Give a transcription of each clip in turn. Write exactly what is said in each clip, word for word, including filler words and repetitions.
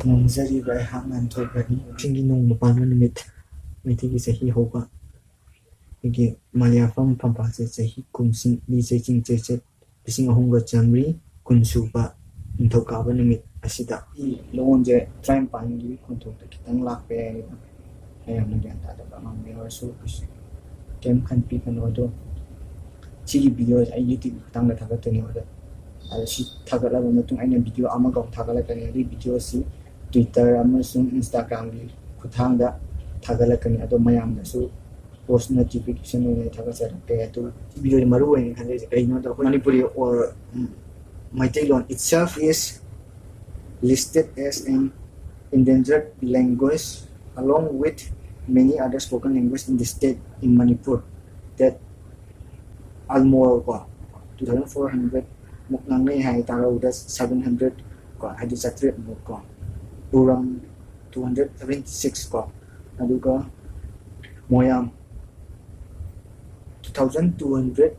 ꯅꯣꯡꯖꯔꯤꯕ ꯑꯩꯍꯥꯛ ꯉꯥꯟꯊꯣꯛꯂꯅꯤ꯫ ꯆꯤꯡꯒꯤ ꯅꯣꯡꯃ ꯄꯥꯟꯕ ꯅꯨꯃꯤꯠ, ꯃꯩꯇꯩꯒꯤ ꯆꯍꯤ ꯍꯧꯕ꯫ ꯑꯩꯈꯣꯏꯒꯤ ꯃꯂꯤꯌꯥꯐꯝ ꯐꯝꯕꯥꯛꯁꯦ ꯆꯍꯤ ꯀꯨꯝꯁꯤꯡ ꯂꯤꯆꯩ ꯆꯤꯡꯆꯩꯆꯠ ꯂꯤꯁꯤꯡ ꯑꯍꯨꯝꯒ ꯆꯥꯃꯔꯤ ꯀꯨꯟ ꯁꯨꯕ ꯅꯤꯡꯊꯧꯀꯥꯕ ꯅꯨꯃꯤꯠ ꯑꯁꯤꯗ꯫ ꯂꯣꯟꯁꯦ ꯇꯔꯥꯅꯤꯄꯥꯟꯒꯤ ꯈꯣꯟꯊꯣꯛꯇ ꯈꯤꯇꯪ ꯂꯥꯛꯄ ꯌꯥꯏ, ꯃꯌꯥꯝꯅ ꯒ꯭ꯌꯥꯟ ꯇꯥꯗꯕ ꯑꯉꯥꯡ ꯌꯥꯎꯔꯁꯨ ꯀꯩꯁꯨ ꯀꯩꯝ ꯈꯟꯕꯤꯒꯅꯨ꯫ ꯑꯗꯣ ꯁꯤꯒꯤ ꯚꯤꯗꯤꯑꯣꯁꯦ ꯑꯩ ꯌꯨꯇ꯭ꯌꯨꯕ ꯈꯨꯊꯥꯡꯗ ꯊꯥꯒꯠꯇꯣꯏꯅꯦ꯫ ꯑꯗꯣ ꯑꯗꯣ ꯁꯤ ꯊꯥꯒꯠꯂꯕ ꯃꯇꯨꯡ ꯑꯩꯅ ꯚꯤꯗꯤꯑꯣ ꯑꯃꯒ ꯑꯃꯨꯛ ꯊꯥꯒꯠꯂꯛꯀꯅꯤ꯫ ꯑꯗꯨꯒꯤ ꯚꯤꯗꯤꯑꯣꯁꯤ ꯇ꯭ꯋꯤꯇꯔ ꯑꯃꯁꯨꯡ ꯏꯟꯁꯇꯥꯒ꯭ꯔꯥꯝꯒꯤ ꯈꯨꯠꯊꯥꯡꯗ ꯊꯥꯒꯠꯂꯛꯀꯅꯤ꯫ ꯑꯗꯣ ꯃꯌꯥꯝꯗꯁꯨ ꯄꯣꯁ ꯅꯣꯇꯤꯐꯤꯀꯦꯁꯟ ꯑꯣꯏꯅ ꯊꯥꯒꯠꯆꯔꯛꯀꯦ꯫ ꯑꯗꯨ ꯁꯤ ꯚꯤꯗꯤꯑꯣꯁꯤ ꯃꯔꯨ ꯑꯣꯏꯅ ꯈꯟꯖꯔꯤꯁꯦ ꯀꯩꯒꯤꯅꯣꯗ ꯑꯩꯈꯣꯏ Manipuri or Meiteilon itself is listed as an endangered language along with many other spoken language in the state in Manipur that almost ꯀꯣ two thousand four hundred ꯃꯨꯛ ꯉꯥꯡꯅꯩ ꯍꯥꯏ, ꯇꯥꯔꯕꯗ seven hundred ꯀꯣ, ꯍꯥꯏꯗꯤ ꯆꯥꯇ꯭ꯔꯦꯠ ꯃꯨꯛ ꯀꯣ, ꯎꯔꯝ two hundred seventy six ꯀꯣ, ꯑꯗꯨꯒ ꯃꯣꯌꯥꯝ two thousand two hundred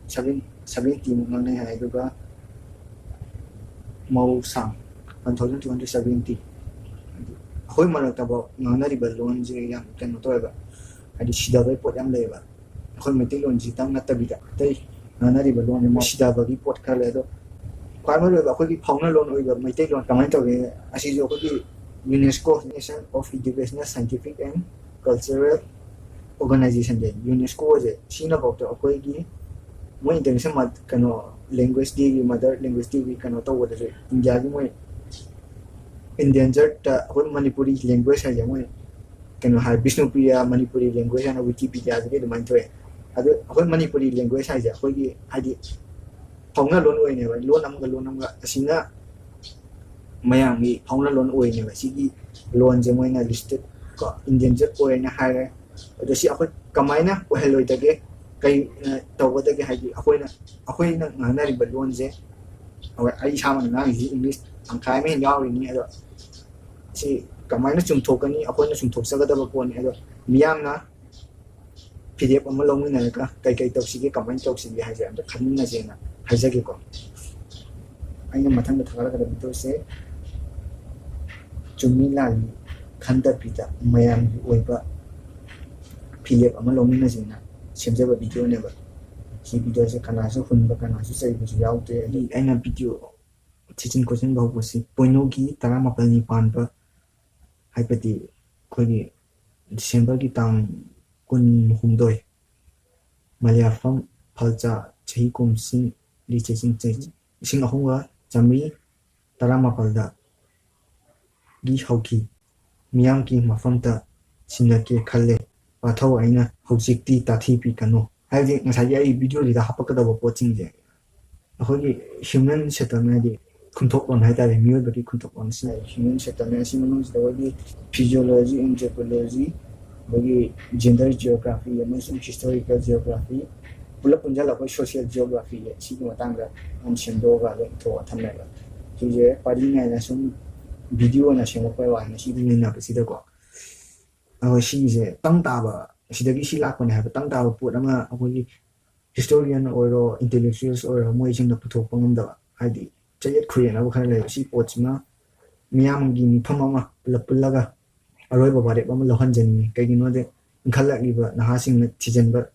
seventy ꯃꯨꯛ ꯉꯥꯡꯅꯩ ꯍꯥꯏ꯫ ꯑꯗꯨꯒ ꯃꯧꯁꯥꯡ one thousand two hundred seventy꯫ ꯑꯩꯈꯣꯏ ꯃꯔꯛꯇꯐꯥꯎ ꯉꯥꯡꯅꯔꯤꯕ ꯂꯣꯟꯁꯦ ꯌꯥꯝ ꯀꯩꯅꯣ ꯇꯧꯋꯦꯕ, ꯍꯥꯏꯗꯤ ꯁꯤꯗꯕꯩ ꯄꯣꯠ ꯌꯥꯝ ꯂꯩꯌꯦꯕ꯫ ꯑꯩꯈꯣꯏ ꯃꯩꯇꯩꯂꯣꯟꯁꯤꯇꯪ ꯅꯠꯇꯕꯤꯗ ꯑꯇꯩ ꯉꯥꯡꯅꯔꯤꯕ ꯂꯣꯟꯁꯦ ꯃꯣꯏ ꯁꯤꯗꯕꯒꯤ ꯄꯣꯠ ꯈꯔ ꯂꯩ꯫ ꯑꯗꯣ ꯈ꯭ꯋꯥꯏ ꯃꯔꯨ ꯑꯣꯏꯕ ꯑꯩꯈꯣꯏꯒꯤ ꯐꯥꯎꯅ ꯂꯣꯟ ꯑꯣꯏꯕ ꯃꯩꯇꯩꯂꯣꯟ ꯀꯃꯥꯏꯅ ꯇꯧꯒꯦ? ꯑꯁꯤꯁꯨ ꯑꯩꯈꯣꯏꯒꯤ UNESCO, Union of Educational, Scientific and Cultural Organization ꯁꯦ, ꯌꯨꯅꯦꯁꯀꯣꯁꯦ, ꯁꯤꯅꯐꯥꯎꯗ ꯑꯩꯈꯣꯏꯒꯤ ꯃꯣꯏ ꯏꯟꯇꯔꯅꯦꯁꯅꯦꯜ ꯀꯩꯅꯣ ꯂꯦꯡꯒ꯭ꯋꯦꯖ ꯗꯦꯒꯤ, ꯃꯗꯔ ꯂꯦꯡꯒ꯭ꯋꯦꯖ ꯗꯦꯒꯤ ꯀꯩꯅꯣ ꯇꯧꯕꯗꯁꯨ ꯏꯟꯗꯤꯌꯥꯒꯤ ꯃꯣꯏ ꯏꯟꯗꯦꯟꯖꯔꯗ ꯑꯩꯈꯣꯏ ꯃꯅꯤꯄꯨꯔꯤ ꯂꯦꯡꯒ꯭ꯋꯦꯖ ꯍꯥꯏꯁꯦ ꯃꯣꯏ ꯀꯩꯅꯣ ꯍꯥꯏ, ꯕꯤꯁꯅꯨꯄ꯭ꯔꯤꯌꯥ ꯃꯅꯤꯄꯨꯔꯤ ꯂꯦꯡꯒ꯭ꯋꯦꯖ ꯍꯥꯏꯅ ꯋꯤꯀꯤꯄꯤꯗꯤꯌꯥꯗꯒꯤ ꯑꯗꯨꯃꯥꯏꯅ ꯊꯣꯛꯑꯦ꯫ ꯑꯗꯣ ꯑꯩꯈꯣꯏ ꯃꯅꯤꯄꯨꯔꯤ ꯂꯦꯡꯒ꯭ꯋꯦꯖ ꯍꯥꯏꯁꯦ ꯑꯩꯈꯣꯏꯒꯤ ꯍꯥꯏꯗꯤ ꯐꯥꯎꯅ ꯂꯣꯟ ꯑꯣꯏꯅꯦꯕ, ꯂꯣꯟ ꯑꯃꯒ ꯂꯣꯟ ꯑꯃꯒ ꯑꯁꯤꯅ ꯃꯌꯥꯝꯒꯤ ꯐꯥꯎꯅ ꯂꯣꯟ ꯑꯣꯏꯅꯦꯕ꯫ ꯁꯤꯒꯤ ꯂꯣꯟꯁꯦ ꯃꯣꯏꯅ ꯂꯤꯁꯇꯦꯠ ꯀꯣ, ꯏꯟꯗꯦꯟꯖꯔ ꯑꯣꯏꯅ ꯍꯥꯏꯔꯦ꯫ ꯑꯗꯣ ꯁꯤ ꯑꯩꯈꯣꯏ ꯀꯃꯥꯏꯅ ꯑꯣꯏꯍꯜꯂꯣꯏꯗꯒꯦ, ꯀꯩ ꯑ, ꯇꯧꯒꯗꯒꯦ? ꯍꯥꯏꯗꯤ ꯑꯩꯈꯣꯏꯅ, ꯑꯩꯈꯣꯏꯅ ꯉꯥꯡꯅꯔꯤꯕ ꯂꯣꯟꯁꯦ, ꯍꯣꯏ, ꯑꯩ ꯏꯁꯥꯃꯛꯅ ꯉꯥꯡꯉꯤꯁꯤ ꯏꯪꯂꯤꯁ ꯇꯪꯈꯥꯏ ꯑꯃ ꯍꯦꯟꯅ ꯌꯥꯎꯔꯤꯅꯤ꯫ ꯑꯗꯣ ꯁꯤ ꯀꯃꯥꯏꯅ ꯆꯨꯝꯊꯣꯛꯀꯅꯤ? ꯑꯩꯈꯣꯏꯅ ꯆꯨꯝꯊꯣꯛꯆꯒꯗꯕ ꯄꯣꯠꯅꯤ꯫ ꯑꯗꯣ ꯃꯤꯌꯥꯝꯅ ꯐꯤꯔꯦꯞ ꯑꯃ ꯂꯧꯃꯤꯟꯅꯔꯒ ꯀꯩ ꯀꯩ ꯇꯧꯁꯤꯒꯦ, ꯀꯃꯥꯏꯅ ꯇꯧꯁꯤꯒꯦ ꯍꯥꯏꯁꯦ ꯑꯝꯇ ꯈꯟꯃꯤꯟꯅꯁꯦꯅ ꯍꯥꯏꯖꯒꯦꯀꯣ꯫ ꯑꯩꯅ ꯃꯊꯪꯗ ꯊꯥꯒꯠꯂꯛꯀꯗꯕ ꯚꯤꯗꯤꯑꯣꯁꯦ ꯆꯨꯝꯃꯤ ꯂꯥꯜꯂꯤ ꯈꯟꯗꯕꯤꯗ ꯃꯌꯥꯝꯒꯤ ꯑꯣꯏꯕ ꯐꯤꯔꯦꯞ ꯑꯃ ꯂꯧꯃꯤꯟꯅꯁꯦꯅ ꯁꯦꯝꯖꯕ ꯚꯤꯗꯤꯑꯣꯅꯦꯕ꯫ ꯁꯤ ꯚꯤꯗꯤꯑꯣꯁꯦ ꯀꯅꯥꯁꯨ ꯍꯨꯟꯕ, ꯀꯅꯥꯁꯨ ꯆꯩꯕꯁꯨ ꯌꯥꯎꯗꯦ꯫ ꯑꯩ, ꯑꯩꯅ ꯚꯤꯗꯤꯑꯣ ꯊꯤꯖꯤꯟ ꯈꯣꯠꯆꯤꯟꯕ ꯍꯧꯕꯁꯤ ꯄꯣꯏꯅꯨꯒꯤ ꯇꯔꯥꯃꯥꯄꯜꯅꯤ ꯄꯥꯟꯕ, ꯍꯥꯏꯕꯗꯤ ꯑꯩꯈꯣꯏꯒꯤ ꯗꯤꯁꯦꯝꯕꯔꯒꯤ ꯇꯥꯡ ꯀꯨꯟꯍꯨꯝꯗꯣꯏ, ꯃꯂꯤꯌꯥꯐꯝ ꯐꯜꯆꯥ, ꯆꯍꯤ ꯀꯨꯝꯁꯤꯡ, ꯂꯤꯆꯠꯁꯤꯡ ꯆꯍꯤ ꯂꯤꯁꯤꯡ ꯑꯍꯨꯝꯒ ꯆꯥꯃꯔꯤ ꯇꯔꯥꯃꯥꯄꯜꯗꯒꯤ ꯍꯧꯈꯤ꯫ ꯃꯤꯌꯥꯝꯒꯤ ꯃꯐꯝꯗ ꯁꯤꯟꯅꯒꯦ ꯈꯜꯂꯦ꯫ ꯄꯥꯊꯧ ꯑꯩꯅ ꯍꯧꯖꯤꯛꯇꯤ ꯇꯥꯊꯤꯕꯤꯒꯅꯨ꯫ ꯍꯥꯏꯕꯗꯤ ꯉꯁꯥꯏꯒꯤ ꯑꯩ ꯚꯤꯗꯤꯑꯣꯁꯤꯗ ꯍꯥꯞꯄꯛꯀꯗꯕ ꯄꯣꯠꯁꯤꯡꯁꯦ ꯑꯩꯈꯣꯏꯒꯤ human settlement, ꯍꯥꯏꯗꯤ ꯈꯨꯟꯊꯣꯛꯂꯣꯟ ꯍꯥꯏꯇꯥꯔꯦ, ꯃꯤꯑꯣꯏꯕꯒꯤ ꯈꯨꯟꯊꯣꯛꯂꯣꯟꯁꯤ꯫ Human settlement ꯑꯁꯤ ꯃꯅꯨꯡꯁꯤꯗ ꯑꯩꯈꯣꯏꯒꯤ physiology, anthropology, ꯑꯩꯈꯣꯏꯒꯤ gender geography ꯑꯃꯁꯨꯡ historical geography, ꯄꯨꯂꯞ ꯄꯨꯟꯁꯤꯜꯂꯒ ꯑꯩꯈꯣꯏ social geography ꯁꯤꯒꯤ ꯃꯇꯥꯡꯗ ꯌꯥꯝ ꯁꯦꯝꯗꯣꯛꯑꯒ ꯑꯗꯨꯝ ꯏꯊꯣꯛꯑ ꯊꯝꯃꯦꯕ꯫ ꯁꯤꯁꯦ ꯄꯔꯤ ꯅꯥꯏꯅ ꯁꯨꯝ ꯚꯤꯗꯤꯑꯣ ꯑꯣꯏꯅ ꯁꯦꯝꯃꯛꯄꯩ ꯋꯥꯅꯤ꯫ ꯁꯤꯗꯤ ꯅꯩꯅꯕꯁꯤꯗꯀꯣ ꯑꯩꯈꯣꯏ ꯁꯤꯒꯤꯁꯦ ꯇꯪ ꯇꯥꯕ, ꯁꯤꯗꯒꯤ ꯁꯤ ꯂꯥꯛꯄꯅꯦ ꯍꯥꯏꯕ ꯇꯪ ꯇꯥꯕ ꯄꯣꯠ ꯑꯃ ꯑꯩꯈꯣꯏꯒꯤ historian ꯑꯣꯏꯔꯣ, intellectuals ꯑꯣꯏꯔꯣ, ꯃꯣꯏꯁꯤꯡꯅ ꯄꯨꯊꯣꯛꯄ ꯉꯝꯗꯕ, ꯍꯥꯏꯗꯤ ꯆꯌꯦꯠ ꯈꯨꯌꯦꯠꯅꯕ ꯈꯔ ꯂꯩꯕ꯫ ꯁꯤ ꯄꯣꯠꯁꯤꯅ ꯃꯤꯌꯥꯝꯒꯤ ꯃꯤꯐꯝ ꯑꯃ ꯄꯨꯂꯞ ꯄꯨꯜꯂꯒ ꯑꯔꯣꯏꯕ ꯋꯥꯔꯦꯞ ꯑꯃ ꯂꯧꯍꯟꯖꯅꯤꯡꯉꯤ꯫ ꯀꯩꯒꯤꯅꯣꯗꯤ ꯏꯟꯈꯠꯂꯛꯂꯤꯕ ꯅꯍꯥꯁꯤꯡꯅ ꯊꯤꯖꯤꯟꯕ,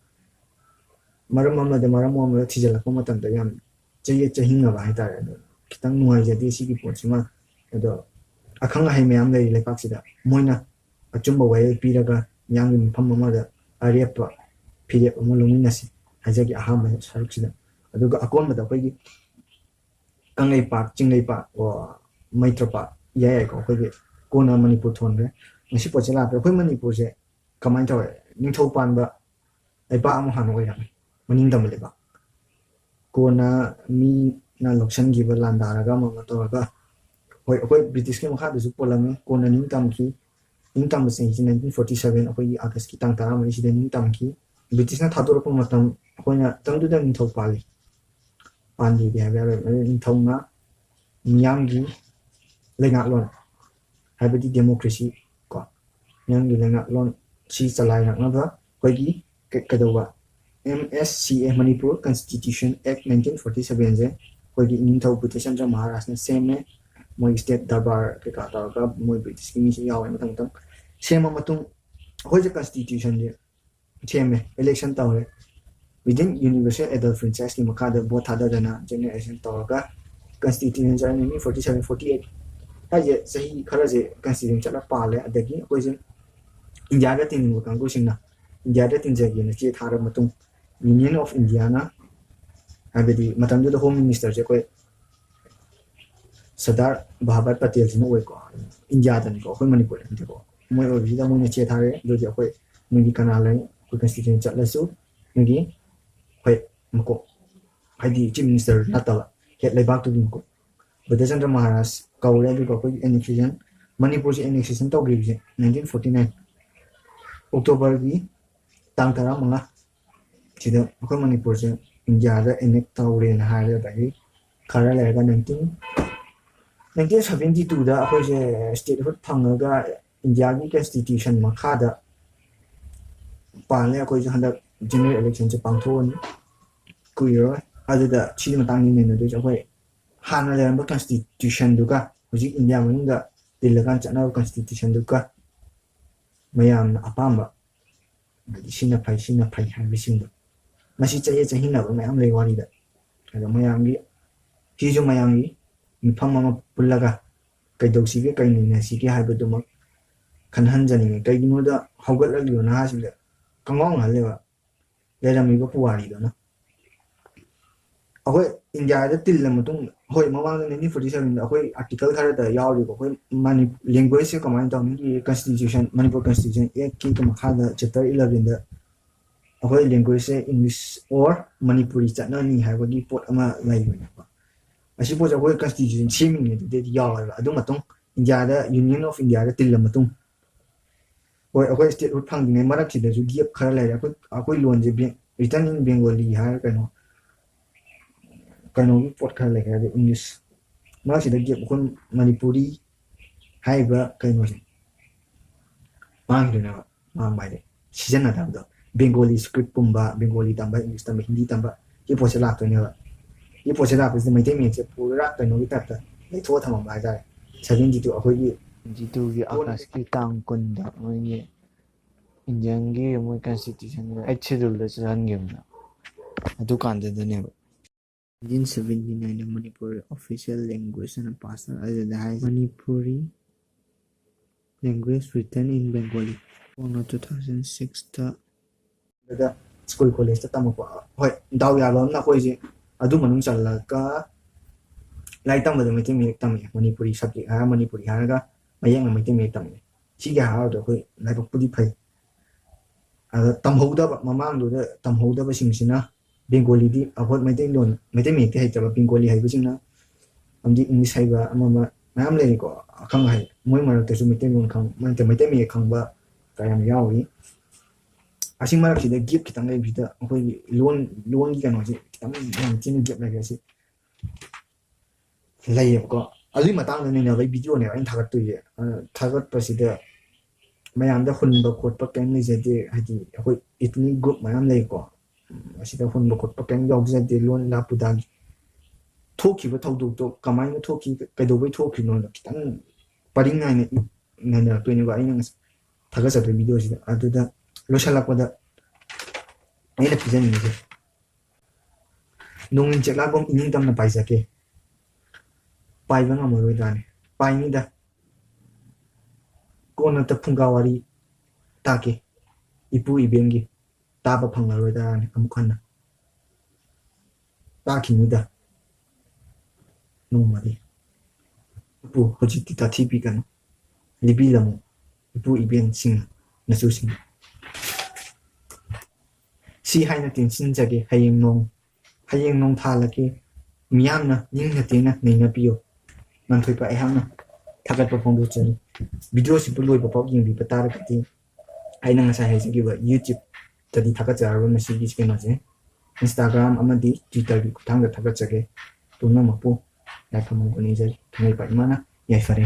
ꯃꯔꯝ ꯑꯃꯗ ꯃꯔꯝ ꯑꯃꯗ ꯊꯤꯖꯤꯜꯂꯛꯄ ꯃꯇꯝꯗ ꯌꯥꯝ ꯆꯌꯦꯠ ꯆꯍꯤꯡꯅꯕ ꯍꯥꯏꯇꯥꯔꯦ꯫ ꯑꯗꯣ ꯈꯤꯇꯪ ꯅꯨꯡꯉꯥꯏꯖꯗꯦ ꯁꯤꯒꯤ ꯄꯣꯠꯁꯤꯃ꯫ ꯑꯗꯣ ꯑꯈꯪ ꯑꯍꯩ ꯃꯌꯥꯝ ꯂꯩꯔꯤ ꯂꯩꯄꯥꯛꯁꯤꯗ, ꯃꯣꯏꯅ ꯑꯆꯨꯝꯕ ꯋꯥꯌꯦꯜ ꯄꯤꯔꯒ ꯃꯤꯌꯥꯝꯒꯤ ꯃꯐꯝ ꯑꯃꯗ ꯑꯔꯦꯞꯄ ꯐꯤꯔꯦꯞ ꯑꯃ ꯂꯧꯃꯤꯟꯅꯁꯤ ꯍꯥꯏꯖꯒꯦ ꯑꯍꯥꯟꯕ ꯁꯔꯨꯛꯁꯤꯗ꯫ ꯑꯗꯨꯒ ꯑꯀꯣꯟꯕꯗ ꯑꯩꯈꯣꯏꯒꯤ ꯀꯪꯂꯩꯄꯥꯛ, ꯆꯤꯡꯂꯩꯄꯥꯛ, ꯑꯣ, ꯃꯩꯇ꯭ꯔꯄꯥꯛ, ꯏꯌꯥꯏ ꯌꯥꯏꯀꯣ, ꯑꯩꯈꯣꯏꯒꯤ ꯀꯣꯟꯅ ꯃꯅꯤꯄꯨꯔ ꯊꯣꯟꯈ꯭ꯔꯦ꯫ ꯉꯁꯤ ꯄꯣꯠꯁꯦ ꯂꯥꯛꯄꯗ ꯑꯩꯈꯣꯏ ꯃꯅꯤꯄꯨꯔꯁꯦ ꯀꯃꯥꯏꯅ ꯇꯧꯋꯦ? ꯅꯤꯡꯊꯧ ꯄꯥꯟꯕ ꯂꯩꯄꯥꯛ ꯑꯃ ꯍꯥꯟꯅ ꯑꯣꯏꯔꯝꯃꯤ, ꯃꯅꯤꯡ ꯇꯝꯕ ꯂꯩꯄꯥꯛ꯫ ꯀꯣꯟꯅ ꯃꯤꯅ ꯂꯧꯁꯤꯟꯈꯤꯕ, ꯂꯥꯟꯗꯥꯔꯒ ꯑꯃ ꯑꯃ ꯇꯧꯔꯒ, ꯍꯣꯏ, ꯑꯩꯈꯣꯏ ꯕ꯭ꯔꯤꯇꯤꯁꯀꯤ ꯃꯈꯥꯗꯁꯨ ꯄꯣꯜꯂꯝꯃꯤ꯫ ꯀꯣꯟꯅ ꯅꯤꯡ ꯇꯝꯈꯤ꯫ ꯅꯤꯡ ꯇꯝꯕ ꯆꯍꯤꯁꯤ nineteen forty seven, ꯑꯩꯈꯣꯏꯒꯤ ꯑꯥꯒꯁꯀꯤ ꯇꯥꯡ ꯇꯔꯥꯃꯔꯤꯁꯤꯗ ꯅꯤꯡ ꯇꯝꯈꯤ꯫ ꯕ꯭ꯔꯤꯇꯤꯁꯅ ꯊꯥꯗꯣꯔꯛꯄ ꯃꯇꯝ ꯑꯩꯈꯣꯏꯅ ꯇꯪꯗꯨꯗ ꯅꯤꯡꯊꯧ ꯄꯥꯜꯂꯤ, ꯄꯥꯟꯗꯦꯗꯤ ꯍꯥꯏꯕ ꯌꯥꯔꯣꯏ꯫ ꯑꯗꯨ ꯅꯤꯡꯊꯧꯅ ꯃꯤꯌꯥꯝꯒꯤ ꯂꯩꯉꯥꯛꯂꯣꯟ, ꯍꯥꯏꯕꯗꯤ democracy ꯀꯣ, ꯃꯤꯌꯥꯝꯒꯤ ꯂꯩꯉꯥꯛꯂꯣꯟ ꯁꯤ ꯆꯂꯥꯏꯔꯛꯅꯕ ꯑꯩꯈꯣꯏꯒꯤ ꯀ-, ꯀꯩꯗꯧꯕ, M S C A, Manipur Constitution Act nineteen forty seven ꯁꯦ ꯑꯩꯈꯣꯏꯒꯤ ꯅꯤꯡꯊꯧ ꯕꯨꯙꯆꯟꯗ꯭ꯔ ꯃꯍꯥꯔꯥꯖꯅ ꯁꯦꯝꯃꯦ꯫ ꯃꯣꯏ state ꯗꯔꯕꯥꯔ ꯀꯩꯀꯥ ꯇꯧꯔꯒ ꯃꯣꯏ ꯕ꯭ꯔꯤꯇꯤꯁꯀꯤ ꯃꯤꯁꯨ ꯌꯥꯎꯋꯦ, ꯃꯊꯪ ꯃꯊꯪ ꯁꯦꯝꯃ ꯃꯇꯨꯡ ꯑꯩꯈꯣꯏꯁꯦ constitution ꯁꯦ ꯁꯦꯝꯃꯦ, election ꯇꯧꯔꯦ, within universal adult franchise ꯀꯤ ꯃꯈꯥꯗ vote ꯊꯥꯗꯗꯅ general election ꯇꯧꯔꯒ constitution ꯆꯠꯂꯦ꯫ nineteen forty seven forty eight ꯍꯥꯏꯁꯦ ꯆꯍꯤ ꯈꯔꯁꯦ constitution ꯆꯠꯂ ꯄꯥꯜꯂꯦ꯫ ꯑꯗꯒꯤ ꯑꯩꯈꯣꯏꯁꯦ ꯏꯟꯗꯤꯌꯥꯒ ꯇꯤꯟꯅꯤꯡꯕ ꯀꯥꯡꯕꯨꯁꯤꯡꯅ ꯏꯟꯗꯤꯌꯥꯗ ꯇꯤꯟꯖꯒꯦꯅ ꯆꯦ ꯊꯥꯔꯕ ꯃꯇꯨꯡ Union of India ꯅ, ꯍꯥꯏꯕꯗꯤ ꯃꯇꯝꯗꯨꯗ home minister ꯁꯦ ꯑꯩꯈꯣꯏ ꯁꯔꯗꯥꯔ ꯚꯥꯕꯠ ꯄꯇꯦꯜꯁꯤꯅ ꯑꯣꯏꯀꯣ, ꯏꯟꯗꯤꯌꯥꯗꯅꯤꯀꯣ, ꯑꯩꯈꯣꯏ ꯃꯅꯤꯄꯨꯔꯗ ꯅꯠꯇꯦꯀꯣ꯫ ꯃꯣꯏ ꯑꯣꯏꯕꯁꯤꯗ ꯃꯣꯏꯅ ꯆꯦ ꯊꯥꯔꯦ, ꯑꯗꯨꯗꯤ ꯑꯩꯈꯣꯏ ꯅꯣꯏꯒꯤ ꯀꯅꯥ ꯂꯩ, ꯑꯩꯈꯣꯏ constitution ꯆꯠꯂꯁꯨ ꯅꯣꯏꯒꯤ, ꯍꯣꯏ, ꯃꯀꯣꯛ, ꯍꯥꯏꯗꯤ chief minister ꯅꯠꯇꯕ, ꯍꯦꯠ ꯂꯩꯕꯥꯛꯇꯨꯒꯤ ꯃꯀꯣꯛ ꯕꯤꯗ꯭ꯌꯥꯆꯟꯗ꯭ꯔ ꯃꯍꯥꯔꯥꯖ ꯀꯧꯔꯦ꯫ ꯑꯗꯨꯒ ꯑꯩꯈꯣꯏꯒꯤ annexation, ꯃꯅꯤꯄꯨꯔꯁꯦ annexation ꯇꯧꯈꯤꯕꯁꯦ nineteen forty nine October ꯒꯤ ꯇꯥꯡ ꯇꯔꯥꯃꯉꯥ ꯁꯤꯗ ꯑꯩꯈꯣꯏ ꯃꯅꯤꯄꯨꯔꯁꯦ ꯏꯟꯗꯤꯌꯥꯗ annex ꯇꯧꯔꯦꯅ ꯍꯥꯏꯔꯦ꯫ ꯑꯗꯒꯤ ꯈꯔ ꯂꯩꯔꯒ nineteen nineteen seventy two ꯗ ꯑꯩꯈꯣꯏꯁꯦ statehood ꯐꯪꯉꯒ ꯏꯟꯗꯤꯌꯥꯒꯤ constitution ꯃꯈꯥꯗ ꯄꯥꯜꯂꯦ꯫ ꯑꯩꯈꯣꯏꯁꯨ ꯍꯟꯗꯛ general election ꯁꯦ ꯄꯥꯡꯊꯣꯛꯑꯅꯤ, ꯀꯨꯏꯔꯔꯣꯏ꯫ ꯑꯗꯨꯗ ꯁꯤꯒꯤ ꯃꯇꯥꯡꯗ ꯅꯩꯅꯗꯣꯏꯁꯦ꯫ ꯑꯩꯈꯣꯏ ꯍꯥꯟꯅ ꯂꯩꯔꯝꯕ constitution ꯗꯨꯒ ꯍꯧꯖꯤꯛ ꯏꯟꯗꯤꯌꯥ ꯃꯅꯨꯡꯗ ꯇꯤꯜꯂꯀꯥꯟ ꯆꯠꯅꯕ constitution ꯗꯨꯒ ꯃꯌꯥꯝꯅ ꯑꯄꯥꯝꯕ, ꯍꯥꯏꯗꯤ ꯁꯤꯅ ꯐꯩ, ꯁꯤꯅ ꯐꯩ ꯍꯥꯏꯕꯁꯤꯡꯗꯣ, ꯃꯁꯤ ꯆꯌꯦꯠ ꯆꯍꯤꯅꯕ ꯃꯌꯥꯝ ꯂꯩ ꯋꯥꯔꯤꯗ꯫ ꯑꯗꯣ ꯃꯌꯥꯝꯒꯤ, ꯁꯤꯁꯨ ꯃꯌꯥꯝꯒꯤ ꯃꯤꯐꯝ ꯑꯃ ꯄꯨꯜꯂꯒ ꯀꯩꯗꯧꯁꯤꯒꯦ, ꯀꯩ ꯅꯩꯅꯁꯤꯒꯦ ꯍꯥꯏꯕꯗꯨꯃꯛ ꯈꯟꯍꯟꯖꯅꯤꯡꯉꯤ꯫ ꯀꯩꯒꯤꯅꯣꯗ ꯍꯧꯒꯠꯂꯛꯂꯤꯕ ꯅꯍꯥꯁꯤꯡꯗ ꯀꯪꯉꯥꯎ ꯉꯥꯎꯍꯜꯂꯦꯕ ꯂꯩꯔꯝꯃꯤꯕ ꯄꯨꯋꯥꯔꯤꯗꯨꯅ꯫ ꯑꯩꯈꯣꯏ ꯏꯟꯗꯤꯌꯥꯗ ꯇꯤꯜꯂ ꯃꯇꯨꯡꯗ, ꯍꯣꯏ, ꯃꯃꯥꯡꯗ nineteen forty seven ꯗ ꯑꯩꯈꯣꯏ article ꯈꯔꯗ ꯌꯥꯎꯔꯤꯕ ꯑꯩꯈꯣꯏ ꯃꯅꯤ-, language ꯁꯦ ꯀꯃꯥꯏꯅ ꯇꯧꯅꯤ? Constitution, ꯃꯅꯤꯄꯨꯔ constitution act ꯀꯤ ꯃꯈꯥꯗ chapter eleven ꯗ ꯑꯩꯈꯣꯏ language say English or Manipuri ꯆꯠꯅꯅꯤ ꯍꯥꯏꯕꯒꯤ ꯄꯣꯠ ꯑꯃ ꯂꯩꯕꯅꯦꯕ꯫ ꯑꯁꯤ ꯄꯣꯠꯁꯦ ꯑꯩꯈꯣꯏ constitution ꯁꯦꯝꯃꯤꯉꯩꯗꯨꯗꯩꯗꯤ ꯌꯥꯎꯋꯦꯕ꯫ ꯑꯗꯨ ꯃꯇꯨꯡ ꯏꯟꯗꯤꯌꯥꯗ, Union of India ꯗ ꯇꯤꯜꯂ ꯃꯇꯨꯡ, ꯍꯣꯏ, ꯑꯩꯈꯣꯏ statehood ꯐꯪꯗ꯭ꯔꯤꯉꯩ ꯃꯔꯛꯁꯤꯗꯁꯨ gap ꯈꯔ ꯂꯩꯔꯦ꯫ ꯑꯩꯈꯣꯏ, ꯑꯩꯈꯣꯏ ꯂꯣꯟꯁꯦ Be-, written in Bengali ꯍꯥꯏꯔ ꯀꯩꯅꯣ, ꯀꯩꯅꯣꯒꯤ ꯄꯣꯠ ꯈꯔ ꯂꯩꯈ꯭ꯔꯦ, ꯑꯗꯩ English ꯃꯔꯛꯁꯤꯗ gap, ꯑꯩꯈꯣꯏ ꯃꯅꯤꯄꯨꯔꯤ ꯍꯥꯏꯔꯤꯕ ꯀꯩꯅꯣꯁꯦ ꯃꯥꯡꯈꯤꯗꯣꯏꯅꯦꯕ꯫ ꯃꯥꯡꯕ ꯍꯥꯏꯗꯤ ꯁꯤꯖꯤꯟꯅꯗꯕꯗꯣ, Bengali script ꯀꯨꯝꯕ, Bengali ꯇꯝꯕ, English ꯇꯝꯕ, Hindi ꯇꯝꯕ, ꯁꯤ ꯄꯣꯠꯁꯦ ꯂꯥꯛꯇꯣꯏꯅꯦꯕ꯫ ꯁꯤ ꯄꯣꯠꯁꯦ ꯂꯥꯛꯄꯁꯤꯗ ꯃꯩꯇꯩ ꯃꯌꯦꯛꯁꯦ ꯄꯨꯔꯥ ꯀꯩꯅꯣꯒꯤ type ꯇ ꯂꯩꯊꯣꯛꯑ ꯊꯝꯃꯝꯕ ꯍꯥꯏꯇꯥꯔꯦ꯫ ꯁꯚꯦꯟꯇꯤ ꯇꯨ ꯑꯩꯈꯣꯏꯒꯤ ꯇꯨꯒꯤ ꯑꯥꯒꯁꯀꯤ ꯇꯥꯡ ꯀꯨꯟꯗ ꯃꯣꯏꯒꯤ ꯏꯟꯗꯤꯌꯟꯒꯤ ꯃꯣꯏ ꯀꯟꯁꯇꯤꯇ꯭ꯌꯨꯁꯟꯗ ꯑꯩꯠ ꯁꯦꯗꯨꯜꯗ ꯆꯠꯍꯟꯈꯤꯕꯅ ꯑꯗꯨꯀꯥꯟꯗꯨꯗꯅꯦꯕ꯫ Nineteen seventy nine ꯗ ꯃꯅꯤꯄꯨꯔꯤ official language ꯑꯅ pass ꯇꯧꯔꯦ꯫ ꯑꯗꯨꯗ ꯍꯥꯏ Manipuri language written in Bengali꯫ ꯀꯣꯟꯅ two thousand six ꯇ ꯁ꯭ꯀꯨꯜ ꯀꯣꯂꯦꯖꯇ ꯇꯝꯃꯛꯄ꯫ ꯍꯣꯏ, ꯗꯥꯎ ꯌꯥꯕ ꯑꯃꯅ ꯑꯩꯈꯣꯏꯁꯦ ꯑꯗꯨ ꯃꯅꯨꯡ ꯆꯜꯂꯒ ꯂꯥꯏꯔꯤꯛ ꯇꯝꯕꯗ ꯃꯩꯇꯩ ꯃꯌꯦꯛ ꯇꯝꯃꯛꯑꯦ꯫ ꯃꯅꯤꯄꯨꯔꯤ subject ꯍꯥꯏꯔ ꯃꯅꯤꯄꯨꯔꯤ ꯍꯥꯏꯔꯒ ꯃꯌꯦꯛꯅ ꯃꯩꯇꯩ ꯃꯌꯦꯛ ꯇꯝꯃꯛꯑꯦ꯫ ꯁꯤꯒꯤ ꯍꯥꯏꯔꯗꯤ ꯑꯩꯈꯣꯏ ꯂꯥꯏꯕꯛꯄꯨꯗꯤ ꯐꯩ꯫ ꯑꯗ ꯇꯝꯍꯧꯗꯕ, ꯃꯃꯥꯡꯗꯨꯗ ꯇꯝꯍꯧꯗꯕꯁꯤꯡꯁꯤꯅ ꯕꯦꯡꯒꯣꯂꯤꯗꯤ, ꯑꯩꯈꯣꯏ ꯃꯩꯇꯩꯂꯣꯟ, ꯃꯩꯇꯩ ꯃꯌꯦꯛꯇꯤ ꯍꯩꯇꯕ ꯕꯦꯡꯒꯣꯂꯤ ꯍꯩꯕꯁꯤꯡꯅ, ꯑꯃꯗꯤ ꯏꯪꯂꯤꯁ ꯍꯩꯕ ꯑꯃ ꯑꯃ ꯃꯌꯥꯝ ꯂꯩꯔꯤꯀꯣ, ꯑꯈꯪ ꯑꯍꯩ꯫ ꯃꯣꯏ ꯃꯔꯛꯇꯁꯨ ꯃꯩꯇꯩꯂꯣꯟ ꯈꯪ-, ꯃꯩꯇꯩ, ꯃꯩꯇꯩ ꯃꯌꯦꯛ ꯈꯪꯕ ꯀꯌꯥꯝ ꯌꯥꯎꯔꯤ꯫ ꯑꯁꯤ ꯃꯔꯛꯁꯤꯗ gap ꯈꯤꯇꯪ ꯂꯩꯕꯁꯤꯗ ꯑꯩꯈꯣꯏꯒꯤ ꯂꯣꯟ, ꯂꯣꯟꯒꯤ ꯀꯩꯅꯣꯁꯦ ꯈꯤꯇꯪ ꯌꯥꯝ ꯊꯤꯅ gap ꯂꯩꯔꯦ꯫ ꯑꯁꯤ ꯂꯩꯌꯦꯕꯀꯣ꯫ ꯑꯗꯨꯒꯤ ꯃꯇꯥꯡꯗ ꯅꯩꯅꯕꯒꯤ video ꯅꯦꯕ ꯑꯩꯅ ꯊꯥꯒꯠꯇꯣꯏꯁꯦ꯫ ꯑ, ꯊꯥꯒꯠꯄꯁꯤꯗ ꯃꯌꯥꯝꯗ ꯍꯨꯟꯕ ꯈꯣꯠꯄ ꯀꯔꯤꯝ ꯂꯩꯖꯗꯦ꯫ ꯍꯥꯏꯗꯤ ꯑꯩꯈꯣꯏ ethnic group ꯃꯌꯥꯝ ꯂꯩꯀꯣ꯫ ꯎꯝ, ꯑꯁꯤꯗ ꯍꯨꯟꯕ ꯈꯣꯠꯄ ꯀꯔꯤꯝ ꯌꯥꯎꯖꯗꯦ꯫ ꯂꯣꯟ ꯂꯥ ꯄꯨꯗꯥꯒꯤ ꯊꯣꯛꯈꯤꯕ ꯊꯧꯗꯣꯛꯇꯣ ꯀꯃꯥꯏꯅ ꯊꯣꯛꯈꯤ, ꯀꯩꯗꯧꯕꯩ ꯊꯣꯛꯈꯤꯕꯅꯣꯗꯣ ꯈꯤꯇꯪ ꯄꯔꯤꯡ ꯅꯥꯏꯅ ꯏ-, ꯅꯩꯅꯔꯛꯇꯣꯏꯅꯦꯕ ꯑꯩꯅ ꯉꯁ-, ꯊꯥꯒꯠꯆꯗꯣꯏ video ꯁꯤꯗ꯫ ꯑꯗꯨꯗ ꯂꯣꯏꯁꯤꯜꯂꯛꯄꯗ ꯑꯩꯅ ꯄꯤꯖꯅꯤꯡꯉꯤꯁꯦ, ꯅꯣꯡꯏꯟ ꯆꯦꯛꯂꯥꯒꯨꯝ ꯏꯅꯤꯡꯇꯝꯅ ꯄꯥꯏꯖꯒꯦ꯫ ꯄꯥꯏꯕ ꯉꯝꯃꯔꯣꯏꯗ꯭ꯔꯥꯅꯦ? ꯄꯥꯏꯅꯤꯗ꯫ ꯀꯣꯟꯅ ꯐꯨꯡꯒꯥ ꯋꯥꯔꯤ ꯇꯥꯛꯀꯦ꯫ ꯏꯄꯨ ꯏꯕꯦꯟꯒꯤ ꯇꯥꯕ ꯐꯪꯂꯔꯣꯏꯗ꯭ꯔꯥꯅꯦ ꯑꯃꯨꯛ ꯍꯟꯅ? ꯇꯥꯛꯈꯤꯅꯤꯗ ꯅꯣꯡꯃꯗꯤ꯫ ꯏꯄꯨ, ꯍꯧꯖꯤꯛꯇꯤ ꯇꯥꯊꯤꯕꯤꯒꯅꯨ꯫ ꯂꯤꯕꯤꯔꯝꯃꯨ ꯏꯄꯨ ꯏꯕꯦꯟꯁꯤꯡ, ꯅꯁꯨꯁꯤꯡ꯫ ꯁꯤ ꯍꯥꯏꯅ ꯇꯦꯟꯁꯤꯟꯖꯒꯦ꯫ ꯍꯌꯦꯡ ꯅꯣꯡ, ꯍꯌꯦꯡ ꯅꯣꯡ ꯊꯥꯜꯂꯛꯀꯦ꯫ ꯃꯤꯌꯥꯝꯅ ꯅꯤꯡꯅ ꯇꯦꯟꯅ ꯅꯩꯅꯕꯤꯌꯨ꯫ ꯉꯥꯟꯊꯣꯏꯕ ꯑꯩꯍꯥꯛꯅ ꯊꯥꯒꯠꯄ ꯐꯣꯡꯗꯣꯛꯆꯔꯤ꯫ Video ꯁꯤꯕꯨ ꯂꯣꯏꯕ ꯐꯥꯎ ꯌꯦꯡꯕꯤꯕ ꯇꯥꯔꯒꯗꯤ ꯑꯩꯅ ꯉꯁꯥꯏ ꯍꯥꯏꯖꯈꯤꯕ YouTube ꯇꯗꯤ ꯊꯥꯒꯠꯆꯔꯔꯣꯏ ꯃꯁꯤꯒꯤ ꯀꯩꯅꯣꯁꯦ꯫ Instagram ꯑꯃꯗꯤ Twitter ꯒꯤ ꯈꯨꯠꯊꯥꯡꯗ ꯊꯥꯒꯠꯆꯒꯦ꯫ ꯄꯨꯝꯅꯃꯛꯄꯨ ꯌꯥꯏꯐ ꯃꯪꯒꯣꯜ ꯅꯤꯖꯔꯤ꯫ ꯊꯥꯡꯃꯩꯕꯟ ꯏꯃꯥꯅ ꯌꯥꯏꯐꯔꯦ꯫